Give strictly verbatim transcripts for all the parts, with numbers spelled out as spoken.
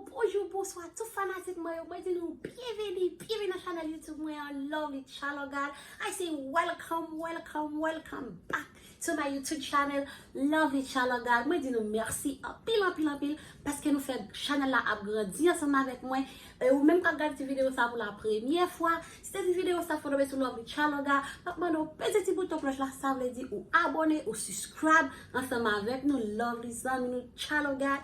Bonjou, bonswa tout fanatik mwen yo. Mwen di nou byenveni, byenveni nan chanèl YouTube mwen an, Lovely Chalogad. I say welcome, welcome, welcome back to my YouTube channel, Lovely Chalogad. Mwen di nou mèsi anpil, anpil, anpil, paske nou fè chanèl la ap grandi ansanm avèk mwen. E ou menm k ap gade ti videyo sa pou la premyè fwa, si se ti videyo sa fè w tonbe sou Lovely Chalogad, m ap mande w peze ti bouton klòch la, sa vle di ou abòne, ou subscribe ansanm avèk nou, Lovely zanmi nou Chalogad.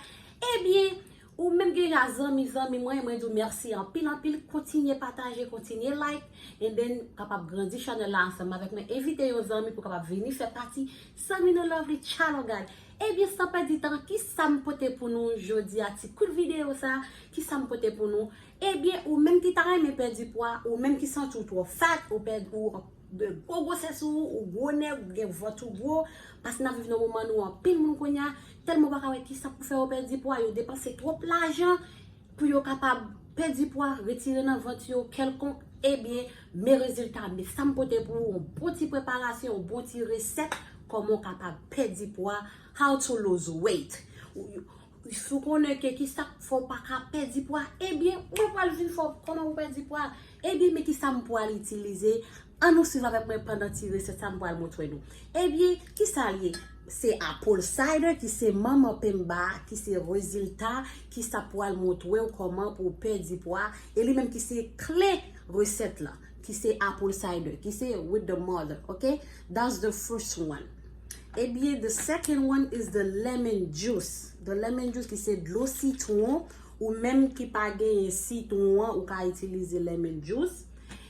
Ebyen, ou menm ki deja zanmi, zanmi mwen, mwen di w mèsi anpil, anpil. Kontinye pataje, kontinye like, and then kapab grandi chanèl la ansanm avèk mwen. Envite yon zanmi pou kapab vini fè pati zanmi nou Lovely Chalogad. Ebyen, san pèdi tan, ki sa m pote pou nou jodi a, ti kout videyo sa, ki sa m pote pou nou? Ebyen, ou menm ki ta renmen pèdi pwa, ou menm ki santi w twò fat, ou pèdi, ou de gwo gwosès ou, ou gwo nèg, ou gen vant ou gwo, paske n ap viv nan moman nou anpil moun kounye a, tèlman ou pa ka wè ki sa pou fè yo pèdi pwa, yo depanse twòp lajan pou yo kapab pèdi pwa, retire nan vant yo kèlkonk, ebyen, men rezilta, men sa m pote pou ou, yon bon ti preparasyon, yon bon ti resèt, kòman w kapab pèdi pwa, how to lose weight. Ou, ou, si w konnen ke ki sa k fè w pa ka pèdi pwa, ebyen, mwen pral vin fè w kòman pou pèdi pwa. Ebyen, men ki sa m pral itilize. Ann nou swiv avèk mwen pandan ti resèt sa m pral montre nou. Ebyen, ki sa l ye? Se apple cider ki se manman penba, ki se rezilta, ki sa pral montre w kòman pou w pèdi pwa, e li menm ki se kle resèt la, ki se apple cider, ki se with the mother, ok? That's the first one. Ebyen, the second one is the lemon juice. The lemon juice ki se dlo sitwon, ou menm ki pa genyen sitwon an, ou ka itilize lemon juice.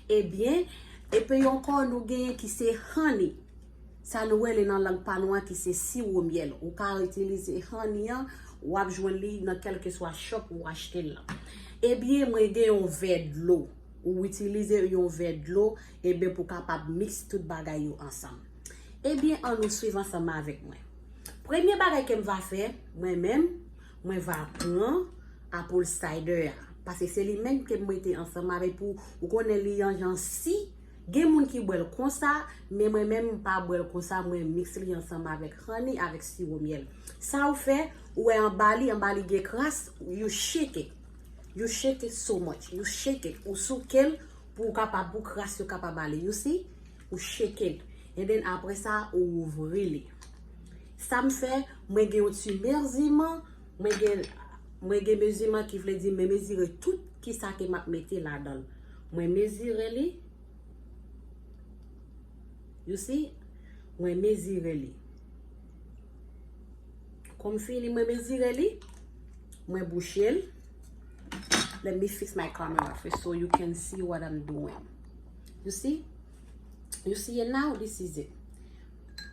Ebyen, epi ankò nou genyen ki se honey. Sa nou rele nan lang pa nou an ki se siwo myèl. Ou ka itilize honey an, w ap jwenn li nan kèlkeswa shop ou achte l lan. Ebyen, mwen gen yon vè dlo. Ou itilize yon vè dlo, ebyen, pou kapab miks tout bagay yo ansanm. Ebyen, ann nou swiv ansanm avèk mwen. Premye bagay ke m va fè, mwen menm, mwen va pran apple cider a. Paske se li menm ke m mete ansanm avèk pou, ou konnen li an jan si, gen moun ki bwè l konsa, men mwen menm m pa bwè l konsa, mwen miks li ansanm avèk honey, avèk siwo myèl. Sa ou fè, ou wè anba li, anba li gen kras, you shake it. You shake it so much. You shake it. Ou souke l pou w kapab, pou kras yo kapab ale. You see? Ou shake it. And then apre sa, ou ouvri li. Sa m fè, mwen gen yon ti meziman, mwen gen, mwen gen meziman ki vle di mwen mezire tout ki sa ke m ap mete ladan l. Mwen mezire li. You see? Mwen mezire li. Kòm fini mwen mezire li, mwen bouche l. Let me fix my camera first so you can see what I'm doing. You see? You see it now? This is it.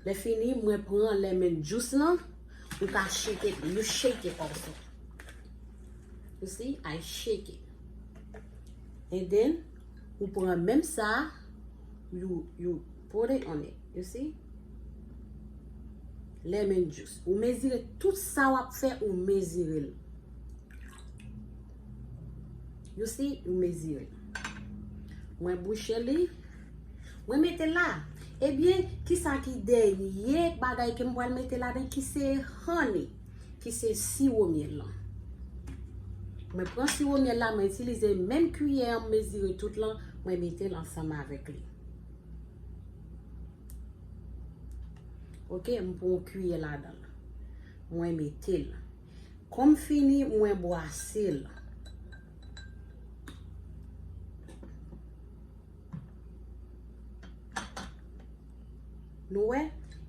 Lè fini, mwen pran lemon juice lan, ou ka shake it, you shake it also. You see? I shake it. And then, ou pran menm sa, you, you put it on it. You see? Lemon juice. Ou mezire tout sa w ap fè, ou mezire l. You see? Ou mezire l. Mwen bouche li. Mwen mete l la. Ebyen, kisa ki dènye bagay ke m pral mete ladan, ki se honey, ki se siwo myèl lan? Mwen pran siwo myèl la, mwen itilize menm kiyè an, m mezire tout lan, mwen mete l ansanm avèk li. Ok, m pran yon kiyè ladan l. Mwen mete l. Kòm fini, mwen bwase l. Nou wè?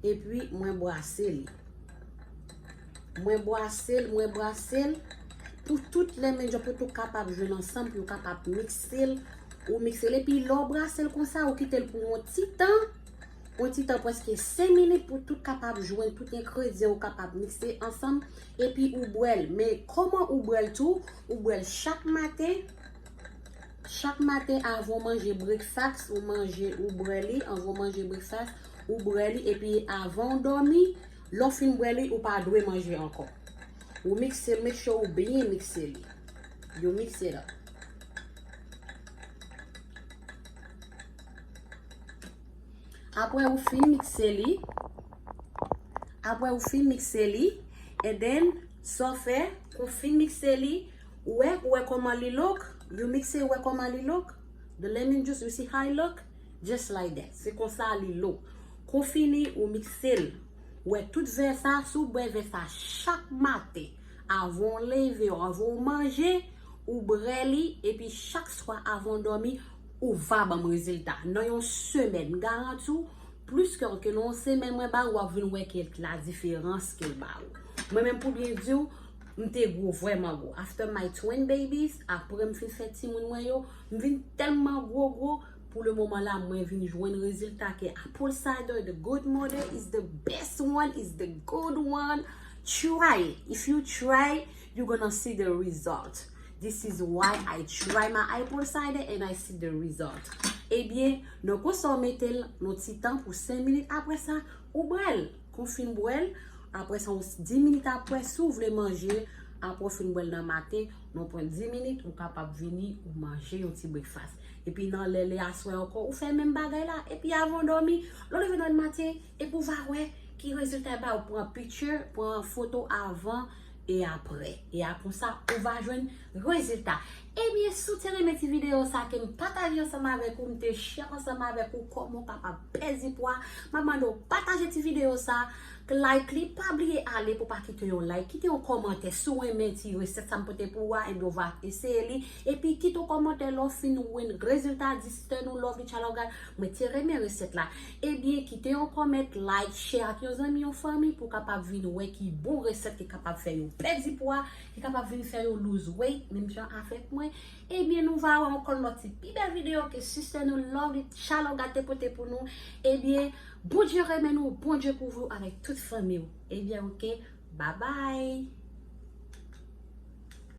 Epi mwen bwase li. Mwen bwase l, mwen bwase l. Pou tout lemon juice pou tout kapab jwenn ansanm, pou yo kapab mikse l. Ou mikse l. Epi lè w bwase l konsa, ou kite l pou yon ti tan. Yon ti tan, prèske senk minit pou tout kapab jwenn tout engredyan ou kapab mikse ansanm. Epi ou bwè l. Men kòman ou bwè l tou? Ou bwè l chak maten. Chak maten, avan w manje breakfast, ou manje, ou bwè li, avan w manje breakfast, ou bwè li, epi avan w dòmi, lè w fin bwè li, ou pa dwe manje ankò. Ou mikse, make sure ou byen mikse li. You mix it up. Apre ou fin mikse li, apre ou fin mikse li, and then, sa w fè, ou fin mikse li, Ou wè, ou wè kòman li look? You mix it, ou wè kòman li look? The lemon juice, you see how it look? Just like that. Se konsa li look. Kon fini, ou mikse l. Ou wè tout vè sa, si w bwè vè sa chak maten, avan w leve, avan w manje, ou bwè li, epi chak swa avan w dòmi, ou va ban m rezilta. Nan yon semèn, m garanti w, plis ke, ke nan yon semèn mwen ba ou, w ap vin wè ke la diferans ke l ba ou. Mwen menm pou byen di w, m te gwo, vrèman gwo. After my twin babies, apre m fin fè timoun mwen yo, m vin tèlman gwo gwo, pou le moman la, mwen vin jwenn rezilta ke apple cider, the good mother, is the best one, is the good one. Try it. If you try, you're gonna see the result. This is why I try my apple cider and I see the result. Ebyen, nan konsa w mete l nan ti tan pou senk minit, apre sa, ou bwè l. Kon fin bwè l, apre sa, yon dis minit apre, si w vle manje, apre w fin bwè l nan maten, nan pwen dis minit, ou kapab vini, ou manje yon ti breakfast. Epi nan lè, lè aswè ankò, ou fè menm bagay la. Epi avan w dòmi, lè w leve nan maten, epi w va wè ki rezilta ba ou. Pran picture, pran foto avan e apre. E a konsa, ou va jwenn rezilta. Ebyen, si w te renmen ti videyo sa ke m pataje ansanm avèk ou, m te share ansanm avèk ou kòman w kapab pèdi pwa, m ap mande w pataje ti videyo sa, like li, pa bliye ale pou pa kite yon like, kite yon kòmantè si w renmen ti resèt sa m pote pou ou a, ebyen w va eseye li. Epi kite yon kòmantè lè w fin wè rezilta, di Sister Nou Lovely Chaloga, mwen te renmen resèt la. Ebyen, kite yon comment, like, share ak yon zanmi, yon fanmi pou kapab vin wè ki bon resèt ki kapab fè yo pèdi pwa, ki kapab vin fè yo lose weight, menm jan avèk mwen. Ebyen, nou va wè ankò lòt ti pi bèl videyo ke Sister Nou Lovely Chaloga te pote pou nou. Ebyen, Bondye renmen nou, Bondye kouvri w avèk tout fanmi w. Ebyen, oke, babay.